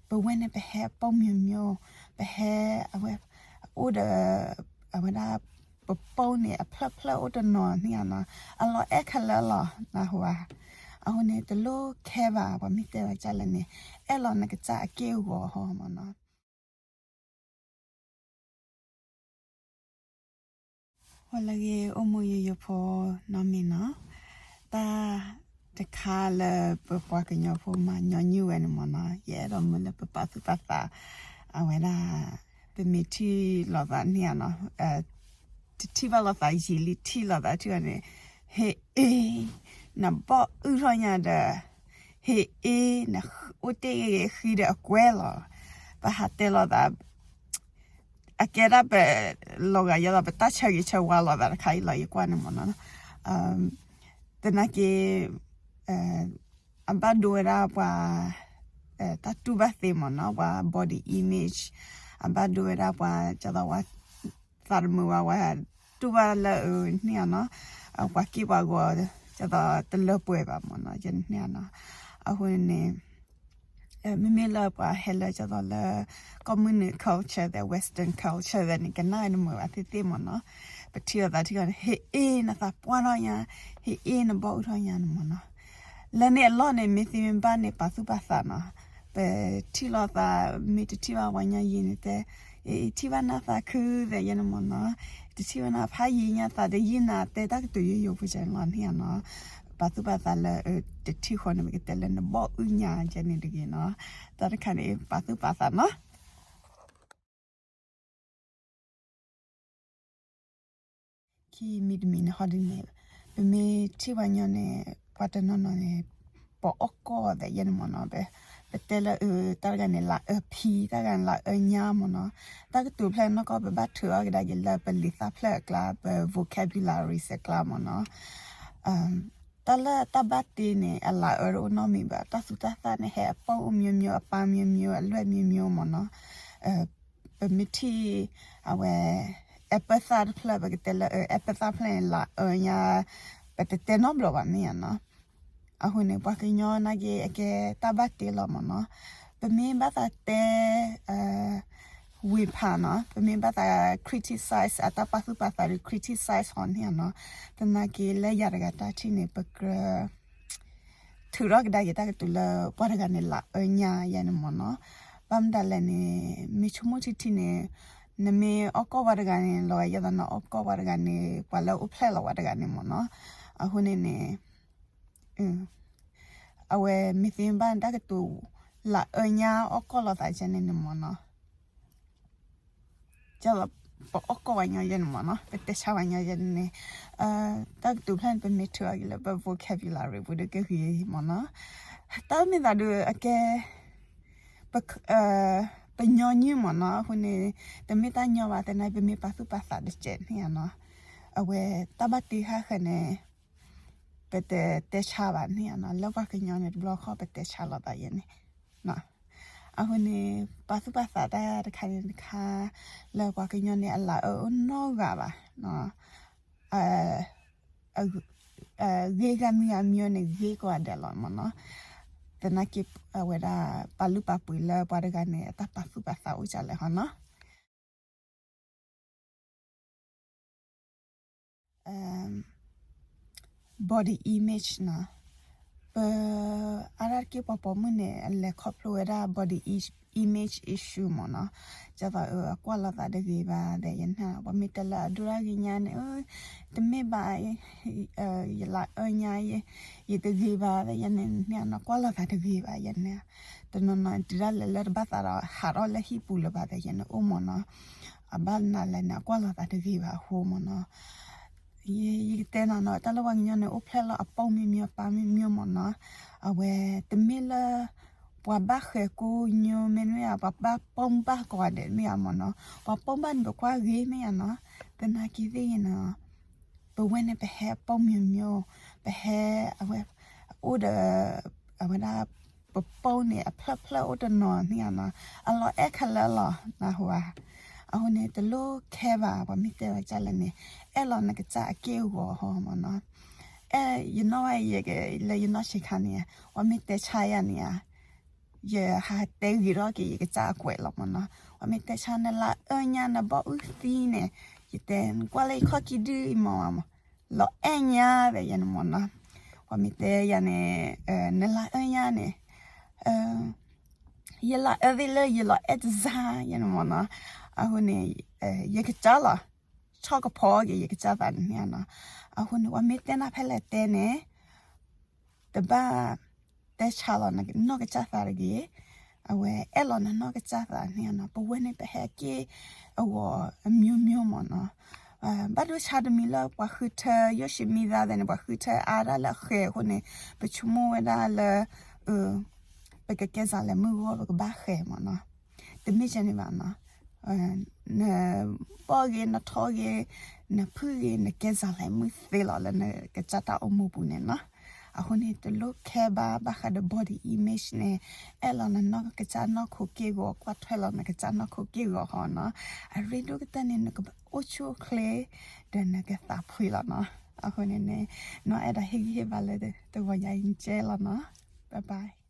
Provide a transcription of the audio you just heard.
ပဝဲန့ၣ်ပဟဲအပိာ်မံၤမံၤ, ပဟဲ, အဝဲ, အိၣ်ဒီး, အဝဲဒၣ်, ပပိာ်န့ၣ်အဖျၢၣ်ဖျၢၣ်အိၣ်တနီၤန့ၣ်ဧါနီၤ, အလီၤအဲၣ်ခဲလၢာ်လီၤ နၢ်ဟူဧါ. အဃိန့ၣ် တလိၣ်ခဲဘၣ် ပှၤမ့ၢ်တဲလီၤကလဲၣ်န့ၣ်, အဲၣ်လီၤနကစၢ်အက့ၢ်အဂီၤဟီမ့ၢ်နီၤ. ဟိလၢဂ့ၤ အိၣ်မူယိယိဖိနီတမံၤနီၤ, တၢ်တခါလၢပပှၤကညီဖိမၤညီနုၢ်ဝဲန့ၣ်မ့ၢ်နီၤ, ယအဲၣ်ဒိးမၢလၢပပာ်သူၣ်ပာ်သး, အဝဲဒၣ်, ပမ့ၢ်ထံၣ်လိာ်သးန့ၣ်ဧါနီၤ, တထံၣ်ဘၣ်လိာ်သးယံာ်လံ ထံၣ်လိာ်သးထံၣ်အီၤန့ၣ်, ဟ့ၣ်အ့ၣ်, နဘီၣ်အုၣ်ထီၣ်ညါဒီး, ဟ့ၣ်အ့ၣ်, နအိၣ်တ့ၢ်ဂ့ၤဃံဒီးအကွဲလီၤ, ပဟးတဲလိာ်သး အကဲဒၣ်ပ, လီၤဂာ်ယဲလီၤ ပတၢ်ဆၢဂ့ၤဆၢဝါလိာ်သးတခါအံၤလီၤ ယကွၢ်န့ၣ်မ့ၢ်နီၤ, သနာ်က့, အဘၣ်ဒိဝဲဒၣ်ပှၤ, တၢ်တူၢ်ဘၣ်သ့မ့ၢ်နီၤ, ပှၤ body image, အဘၣ်ဒိဝဲဒၣ်ပှၤ, ကသးတမုာ်ဝဲဝဲ, တူၢ်ဘၣ်လၢအန့ၣ်ဧါနီၤ, ပှၤက့ၢ်ပှၤဂီၤ, ကသးတလၢပှဲၤဘၣ်မ့ၢ်နီၤ, ယန့ၣ်ဧါနီၤ, အဃိန့ၣ် မ့မ့ၢ်လၢပှၤဟဲလၢကသီလၢ ကီၢ်မုၢ်နုာ် culture သဲး western culture သဲးန့ၣ် ကနၣ်ဝဲတမုာ်ဘၣ်သ့ၣ်သ့ၣ်မ့ၢ်နီၤ, ပထံၣ်လိာ်သးထံၣ်အီၤန့ၣ် ဟ့ၣ်အ့ၣ်နသးပှၢ်ထီၣ်ညါ, ဟ့ၣ်အ့ၣ်နဘီၣ်အုၣ်ထီၣ်ညါန့ၣ်မ့ၢ်နီၤ, လၢန့ၣ်အလီၢ်န့ၣ် မ့ၢ်သ့မ့ၢ်ဘၣ်န့ၣ် ပာ်သူၣ်ပာ်သးနီၤ, ပထံၣ်လိာ်သး, မ့ၢ်တထံၣ်ဘၣ်ပှၤညီယံာ်န့ၣ်တဲ, အ့ၣ် ထံၣ်ဘၣ်နသးခုသဲးယဲန့ၣ်မ့ၢ်နီၤ, တထံၣ်ဘၣ်နဖးယံာ်ညါသးတယံာ်နၤတဲတၢ်ကတိၤယိယိဖိကဲန့ၣ်လီၤန့ၣ်ဧါနီၤ, ပာ်သူၣ်ပာ်သးလၢ, တထံၣ်ဃီန့ၣ် ပကတဲလၢနဘီၣ်အုၣ်ညါကဲန့ၣ်တဂ့ၤနီၤ, တၢ်တခါန့ၣ် ပာ်သူၣ်ပာ်သးနီၤ ခံမံၤတမံၤန့ၣ် ဟီဒ်န့ၣ်, ပမ့ၢ်ထံၣ်ပှၤညီန့ၣ်, ပှၤတနီၤနီၤန့ၣ်, ပအီၣ်ကီၢ်သဲးယဲန့ၣ်မ့ၢ်နီၤ, ပတဲလၢအ, တၢ်တဂၤန့ၣ် လၢအၢဖံ, တၢ်တဂၤန့ၣ် လၢအၢညါမ့ၢ်နီၤ, တၢ်ကတိၤဖျၢၣ်နီၢ်ကီၢ် ပဘၣ်ထုးအီၣ်ကဒါက့ၤလၢပလံာ်သၣ်ဖျၢၣ်အကျါ, ပ vocabulary အကျါမ့ၢ်နီၤ တၢ်လၢတၢ်ဘၣ်တ့န့ၣ် အလၢအၢတအိၣ်နီတမံၤဘၣ်, တၢ်သူတၢ်သၣ်န့ၣ် ဟဲအပိာ်မျိုးမျိုး အပၢ်မျိုးမျိုး အလွဲၢ်မျိုးမျိုးမ့ၢ်နီၤ, ပမ့ၢ်ထံၣ်, အဝဲ, အဲပၢၢ်သၣ်တဖျၢၣ် ပကတဲလၢ အဲပၢၢ်သၣ်ဖျၢၣ်န့ၣ် လၢအၢညါ, ပတတဲနီတဘျီဘၣ်မ့ၢ်ဧါနီၤ, အဃိန့ၣ် ပှၤကညီနာ်က့ အကဲတၢ်ဘၣ်တ့လီၤမ့ၢ်နီၤ, ပမ့ၢ်ဘၣ်သးတဲ ဝ့ၤဖးနီၤ, ပမ့ၢ်ဘၣ်သး criticize အတၢ်ပာ်သူၣ်ပာ်သးဒီး criticize ဟီန့ၣ်နီၤ, သနာ်က့လၢယၤတဂၤတၢ်ထံၣ်န့ၣ် ပကြၢး ထုးထီၣ်ကဒါက့ၤတၢ်ကတိၤလၢပှၤတဂၤန့ၣ် လၢအၢညါယဲန့ၣ်မ့ၢ်နီၤ, ဘၣ်မတၤလဲၣ်န့ၣ်, မ့ၢ်ဆိကမိၣ်ထံထံန့ၣ်, နမ့ၢ်အီၣ်ကီၢ်ပှၤတဂၤန့ၣ် လီၤဂာ်ယဲသိးနအီၣ်ကီၢ်ပှၤတဂၤန့ၣ် ပှၤလၢအအိၣ်ဖျဲၣ်လီၤပှၤတဂၤန့ၣ်မ့ၢ်နီၤ, အဃိန့ၣ်န့ၣ် အဝဲမ့ၢ်သ့မ့ၢ်ဘၣ်န့ၣ် တၢ်ကတိၤ လၢအၢညါအီၣ်ကီၢ်လိာ်သးကဲန့ၣ်န့ၣ်မ့ၢ်နီၤ, ပအီၣ်ကီၢ်ပှၤညီယဲန့ၣ်မ့ၢ်နီၤ, ပတဲဆါပှၤညီယဲန့ၣ်န့ၣ်, တၢ်ကတိၤဖျၢၣ်န့ၣ် ပမ့ၢ်ထုးအီၤက့ၤလၢပ vocabulary ပူၤဒီးကဂ့ၤမ့ၢ်နီၤ, တၢ်မ့ၢ်သးဒုးအကဲ ပညီနုၢ်မ့ၢ်နီၤ, အဃိန့ၣ် တမ့ၢ်တၢ်ညီဘၣ်သနာ်က့ ပမ့ၢ်ပာ်သူၣ်ပာ်သးတစဲးန့ၣ်ဧါနီၤ, အဝဲတၢ်ဘၣ်တ့ဟးဃဲန့ၣ် ပတတဲဆါဘၣ်န့ၣ်ဧါနီၤ, လၢပှၤကညီန့ၣ် တဘျီဃီပတဲဆါလိာ်သးယဲန့ၣ်, အဃိန့ၣ် ပာ်သူၣ်ပာ်သးတၢ်တခါန့ၣ်တခါ လၢပှၤကညီန့ၣ် အလၢအၢအိၣ်နီတဂၤဘၣ်, ဂ့ၤဂၤမံၤဂၤမံၤန့ၣ် ဂ့ၤကိးဂၤဒဲးလီၤမ့ၢ်နီၤ, သနာ်က့ အဝဲဒၣ်ပာ်လုၢ်ပာ်ပှ့ၤလၢပှၤတဂၤန့ၣ် အတၢ်ပာ်သူၣ်ပာ်သးအိၣ်ဒ်လဲၣ်ဟီနီၤ body image နီၤ, ပအါဒၣ်တက့ၢ်ပှၤပိာ်မုၣ်န့ၣ် အလဲၤခီဖျိဝဲဒၣ် body image issue မ့ၢ်နီၤ, ဒ်သိးအကွၢ်လိာ်သးတဂ့ၤဘၣ်ဒီးယန့ၣ်, ပှၤမ့ၢ်တဲလၢအဒိၣ်တၢ်ဂ့ၤညါန့ၣ်, တမ့ၢ်ဘၣ်, ယလၢအၢညါ, ယတဂ့ၤဘၣ်ဒီးယန့ၣ်န့ၣ် ကွၢ်လိာ်သးတဂ့ၤဘၣ်ယန့ၣ်, တနီၤနီၤတုၤဒၣ်လဲာ်လၢတဘၣ်သးဒီးဟးထီၣ်လၢဟံၣ်ပူၤလၢၤဘၣ်ဒီးယန့ၣ်အိၣ်မ့ၢ်နီၤ, အဘၣ်နၤလဲၣ်န့ၣ် အကွၢ်လိာ်သးတဂ့ၤဘၣ်အဃိမ့ၢ်နီၤ ယကတဲနၤနီၤ တၢ်လၢပှၤကညီန့ၣ် အိၣ်ဖျဲၣ်လီၤအပိာ်မံၤမံၤအပၢ်မံၤမံၤမ့ၢ်နီၤ, အဝဲတမ့ၢ်လၢ ပှၤဘၣ်ဃဲၤကိညိမ့ၢ်ဧါ, ပှၤဘၣ်ပိာ်ဘၣ်ကိးဂၤဒဲးမ့ၢ်ဧါမ့ၢ်နီၤ, ပှၤပိာ်ဘၣ်န့ၣ် ပကွၢ်ဂ့ၤမ့ၢ်ဧါနီၤ, သနာ်က့သ့ၣ်ဂ့ၤနီၤ, ပဝဲန့ၣ်ပဟဲအပိာ်မံၤမံၤ, ပဟဲ အဝဲ အိၣ်ဒီး အဝဲဒၣ် ပပိာ်န့ၣ် အဖျၢၣ်ဖျၢၣ်အိၣ်တနီၤန့ၣ်ဧါနီၤ, အလီၤအဲၣ်ခဲလၢာ်လီၤ နၢ်ဟူဧါ, အဃိန့ၣ် တလိၣ်ခဲဘၣ် ပှၤမ့ၢ်တဲလီၤကစၢ်လဲၣ်န့ၣ်, အဲၣ်လီၤနကစၢ်အက့ၢ်အဂီၤဟီမ့ၢ်နီၤ, အဲၣ် ယနီၣ်ဝဲယဲ လၢယနီၢ်ဆံးခါန့ၣ်, ပှၤမ့ၢ်တဲဆါယၤန့ၣ်ဧါ, ယဟးတဲဂ့ၤထီၣ်က့ၤယကစၢ်အကွဲးလီၤမ့ၢ်နီၤ. ပှၤမ့ၢ်တဲဆါနလါအၢညါနဘီၣ်အုၣ်သံန့ၣ်, ယတဲနကွၢ်လၢယခီၣ်ခံဒုအံၤမ့ၢ်မး, လီၤအဲၣ်ညါဒီးယဲန့ၣ်မ့ၢ်နီၤ. ပှၤမ့ၢ်တဲယၤန့ၣ်, နလါအၢညါန့ၣ်, ယလါအၢသ့ၣ်လၢယလီၤအဲၣ်တစၢ်ယဲန့ၣ်မ့ၢ်နီၤ. အဃိန့ၣ်, ယကစၢ်လီၤ, ဆီၣ်ကဖီက့ၤယကစၢ်သးန့ၣ်နီၤ. အဃိန့ၣ် ပှၤမ့ၢ်တဲနၤဖဲလဲၣ်တဲန့ၣ် တဘၣ်တဲဆါလီၤနနီၢ်ကစၢ်သးတဂ့ၤ, အဝဲအဲၣ်လီၤနနီၢ်ကစၢ်သးန့ၣ်နီၤ. ပဝဲန့ၣ်ပဟဲက့ၢ်အဂီၤအမျိုးမျိုးမ့ၢ်နီၤ. ဘၣ်ဒိဆါတမံၤလၢပှၤဃုထၢ social media သ့ၣ်န့ၣ် ပှၤဃုထၢအါဒၣ်လၢအဃဲၤအဃိန့ၣ်, ပဆိကမိၣ်ဝဲဒၣ်လၢ ပကကဲစးလဲၤမုၢ်ဂီၢ် ပကဘၣ်ဃဲၤမ့ၢ်နီၤ. တမ့ၢ်ကဲန့ၣ်ဘၣ်နီၤ. နဘီၣ်ဂ့ၤ နထီၣ်ဂ့ၤ, နဖုၣ်ဂ့ၤ နကဲစးလဲၤမုၢ်သ့လီၤလၢနကစၢ်တၢ်အိၣ်မူပူၤန့ၣ်နီၤ. အဃိန့ၣ် တလိၣ် care ဘၣ်ဘၣ်ဃးဒီး body image န့ၣ်, အဲၣ်လီၤနနီၢ်ကစၢ်နီၢ်ခိက့ၢ်ဂီၤ, ကွၢ်ထွဲလီၤနကစၢ်နီၢ်ခိက့ၢ်ဂီၤဃီနီၤ. အရ့ဒိၣ်ကတၢၢ်န့ၣ် နကအိၣ်ဆူၣ်အိၣ်ချ့ ဒီးနကသးဖှံလီၤနီၤ. အဃိန့ၣ်န့ၣ် နီၢ်အဲၣ်ဒိးဟ့ၣ်ဂံၢ်ဟ့ၣ်ဘါလၢတဂီၤညါအံၤကဲလီၤနီၤ. Bye bye.